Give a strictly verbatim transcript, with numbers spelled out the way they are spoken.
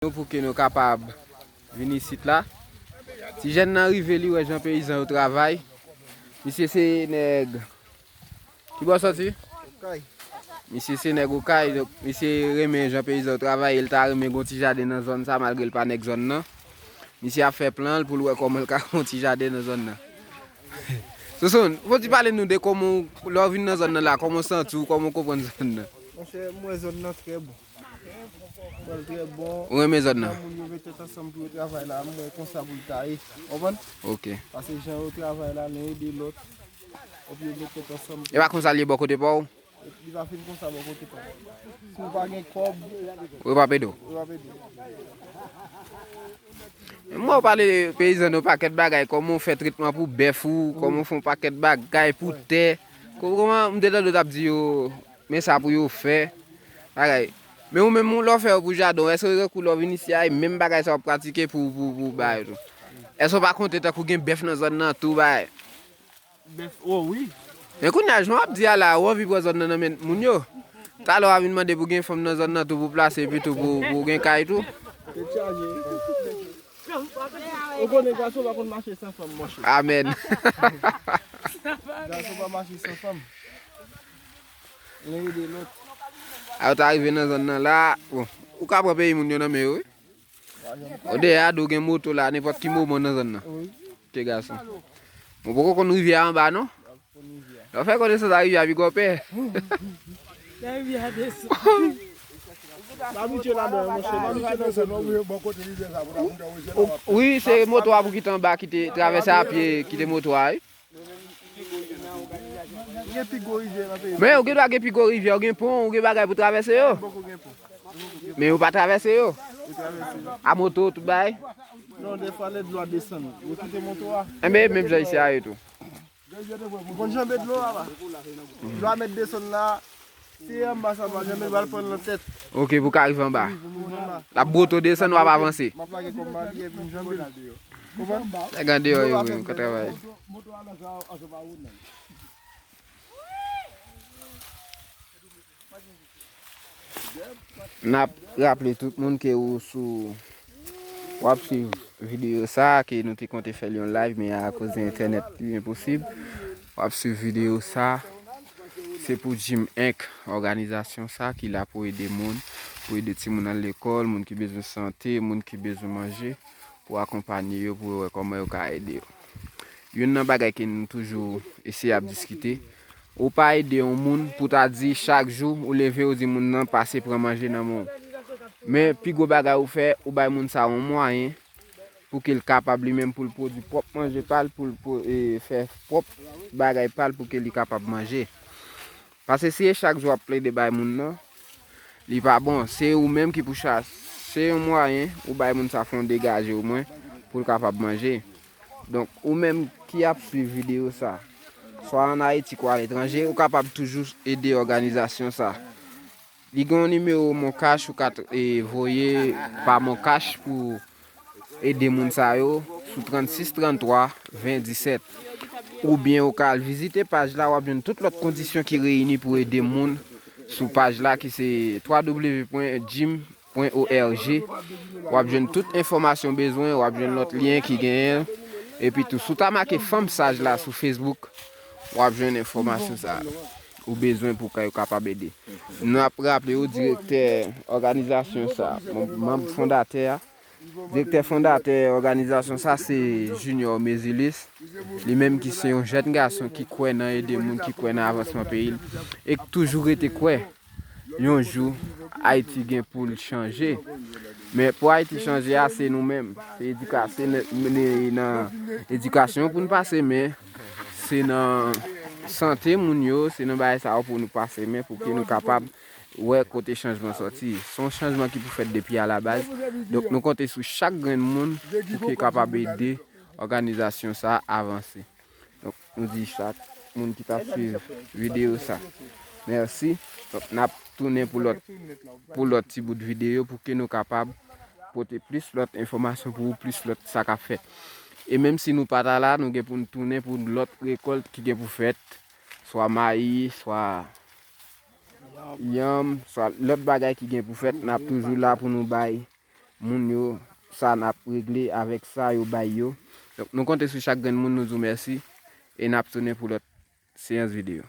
nou pou ke nou kapab vin isit la. Ti jèn nan rive, li wè jan peyizan yo travay. Misye se nèg. Ki bò sòti? Misye se nèg Okay, donk misye renmen jan peyizan yo travay, e l ta renmen gon ti jaden nan zòn sa, malgre l pa nèg zòn nan. Misye ap fè plan l pou l wè kòman l ka gon ti jaden nan zòn nan. Sousoun, fò w ti pale nou de kòman w, lè w vin nan zòn nan la, kòman w santi w, kòman w konprann zòn nan? Monchè, m wè zòn nan trè bon. Mwen trè bon. Ou renmen zòn nan? Jan moun yo met tèt ansanm pou yo travay la, mwen konsa pou l ta ye. Konprann? Ok. Paske jan yo travay la, nou ede lòt. Epi yo met tèt ansanm. E pa konsa l ye bò kote pa w? Li pa fin konsa bò kote pa w. Si w pa gen kòb, yo p ap ede w. Yo p ap ede w. Mwen w pale peyizan yon pakèt bagay, kòman w fè tretman pou bèf ou, kòman w fè yon pakèt bagay pou tè. Kòman m te tande w t ap di yo, men sa pou yo fè. Bagay. Men ou menm, lè w fè yo pou jaden w, èske tankou lè w vin isi a, e menm bagay sa w ap pratike pou, pou, pou bagay tou? Èske w pa konte tankou gen bèf nan zòn nan tou, bagay? Bèf, o wi. Men kounye a, jan w ap di a la, ou anvi pran zòn nan nan men moun yo. Talè w a vin mande pou gen fanm nan zòn nan tou pou plase, epi tou pou, pou gen kay tou. Tèt chaje. Ou konnen gason pa konn mache san fanm, monchè. Amèn. Gason pa mache san fanm. Len ede lòt. A, ou ta rive nan zòn nan la. Bon, ou ka pran peyi moun yo nan men yo, wi. Ou deyò a, dou gen moto la, nenpòt ki moman nan zòn nan. Wi. Ke gason. Bon, poko konn rivyè a anba, non? Lè w fè konesans a rivyè a, pi gwo pè. Lè rivyè a desann. Pa abitye ladan, monchè, pa abitye nan zòn nan. Wi, se moto a pou kite anba, kite travèse a pye, kite moto a, wi. Gen pi gwo rivyè nan peyi. Men, ou gen dwa gen pi gwo rivyè, ou gen pon, ou gen bagay pou travèse yo. Bòkò gen pon. Men yo pa travèse yo. Yo travèse. A moto, tout bagay. Non, defwa, lè dlo a desann, yo kite moto a. Enben, menm jan isi a ye tou. Ou konn janbe dlo a, pa? Dlo a mèt desann la, si e anba sa pa janbe, l pral pran nan tèt. Ok, pou ka rive anba. Wi, pou rive anba. L ap bwote w desann, w ap avanse. M ap lage kò m anba li, epi m janbe l. Konprann? Nèg andeyò yo, wi, ka travay. N ap raple tout moun ke ou sou, w ap swiv videyo sa, ke nou te konte fè l yon live, men akoz de entènèt, li enposib. W ap swiv videyo sa, se pou Jim Inc, òganizasyon sa ki la pou ede moun, pou ede timoun al lekòl, moun ki bezwen sante, moun ki bezwen manje, pou akonpanye yo, pou yo wè kòman yo ka ede yo. Youn nan bagay ke nou toujou eseye ap diskite, ou pa ede yon moun pou ta di chak jou ou leve ou di moun nan pase pran manje nan men w. Men pi gwo bagay ou fè, ou bay moun sa yon mwayen pou ke l kapab li menm pou l pwodui pwòp manje pa l, pou l pwo-, e, fè pwòp bagay pa l pou ke li kapab manje. Paske si e chak jou w ap plede bay moun nan, li pa bon. Se ou menm ki pou chache yon mwayen ou bay moun sa fè yon degaje omwen pou l kapab manje. Donk, ou menm ki ap swiv videyo sa, swa ann Ayiti kwa aletranje, ou kapab toujou ede òganizasyon sa. Li gen yon nimewo Mon Cash ou ka t-, e, voye pa Mon Cash pou ede moun sa yo sou trannsis tranntwa ven disèt. Oubyen ou ka al vizite paj la, w ap jwenn tout lòt kondisyon ki reyini pou ede moun sou paj la ki se twa w w w pwen jim pwen o r g. W ap jwenn tout enfòmasyon w bezwen, w ap jwenn lòt lyen ki genyen. Epi tou, si w ta make Fanm Saj la sou Facebook, w ap jwenn enfòmasyon sa a ou bezwen pou ka yo kapab ede. Nou ap raple w, direktè òganizasyon sa, manm fondatè a, direktè fondatè òganizasyon sa se Junior Mézilis, li menm ki se yon jèn gason ki kwè nan ede moun, ki kwè nan avansman peyi l, e k toujou rete kwè yon jou Ayiti gen pou l chanje. Men pou Ayiti chanje a, se nou menm. Se edika-, se n-, n-, nan edikasyon pou n pase men, se nan sante moun yo, se nan bagay sa yo pou nou pase men pou ke nou kapab wè kote chanjman sòti. Se yon chanjman ki pou fèt depi alabaz. Donk, nou konte sou chak grenn moun pou ke kapab ede òganizasyon sa a avanse. Donk, nou di chak moun ki t ap swiv videyo sa, mèsi. Donk, n ap tounen pou lòt, pou lòt ti bout videyo pou ke nou kapab pote plis lòt enfòmasyon pou ou, plis lòt sa k ap fèt. E menm si nou pa ta la, nou gen pou n tounen pou lòt rekòlt ki gen pou fèt, swa mayi, swa yanm, swa lòt bagay ki gen pou fèt, n ap toujou la pou nou bay moun yo, sa n ap regle avèk sa yo bay yo. Donk, nou konte sou chak grenn moun, nou di w mèsi e n ap tounen pou lòt seyans videyo.